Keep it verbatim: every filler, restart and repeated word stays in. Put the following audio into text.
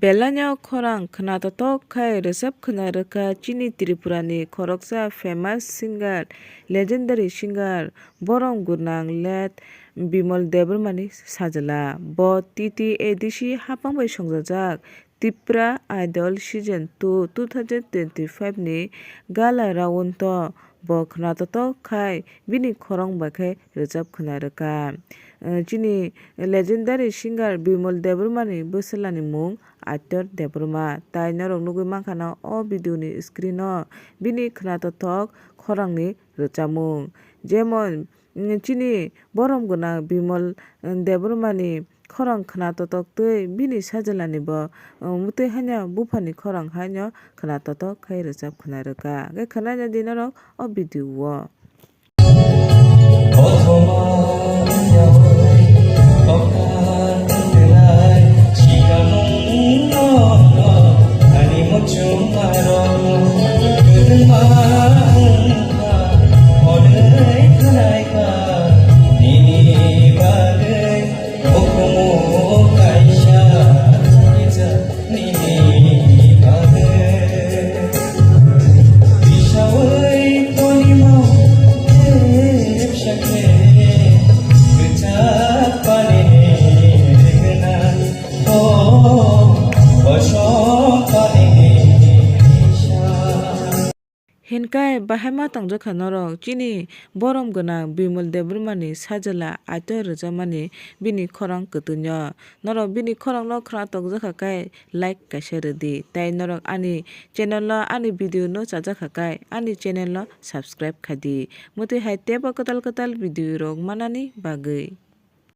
Belai no khorang khwnatotok khai rwchap khwna rwkha chini Tripura ni khoroksa famous singer, legendary singer, borom gwnang late Bimal Debbarma ni sajla. Bo T T A D C hapang bai songjajak Tipra Idol Season two two thousand twenty-five ni gala round o bo khwnatotok khai bini khorang bai khe rwchap khwna rwkha. Eh, chini legendary singer Bimal Debbarma ni bwswla ni mung Aitor Debbarma, tai norok nugwi mankha na o video ni screen o bini khwnatotok khorang ni rwchapmung. Jemon, mm, chini borom gwnang Bimal, mm, Debbarma ni khorang khwnatotok twi bini sajla ni bo, mm, mwtwi haino buphani khorang haino khwnatotok khai rwchap khwna rwkha. Hwnkhe khwnaina di norok o video o. Hinkai bahai ma tongjakha norok chini borom gwnang Bimal Debbarma ni sajla Aitor rwjakmani bini khorang kwtwino. Norok bini khorang no khwna tokjakha khe like kaisa rwdi. Tai norok ani channel o ani video no chajakha khe ani channel no subscribe khaidi. Mwtwi hai teibo kwtal kwtal video rok manani bagwi.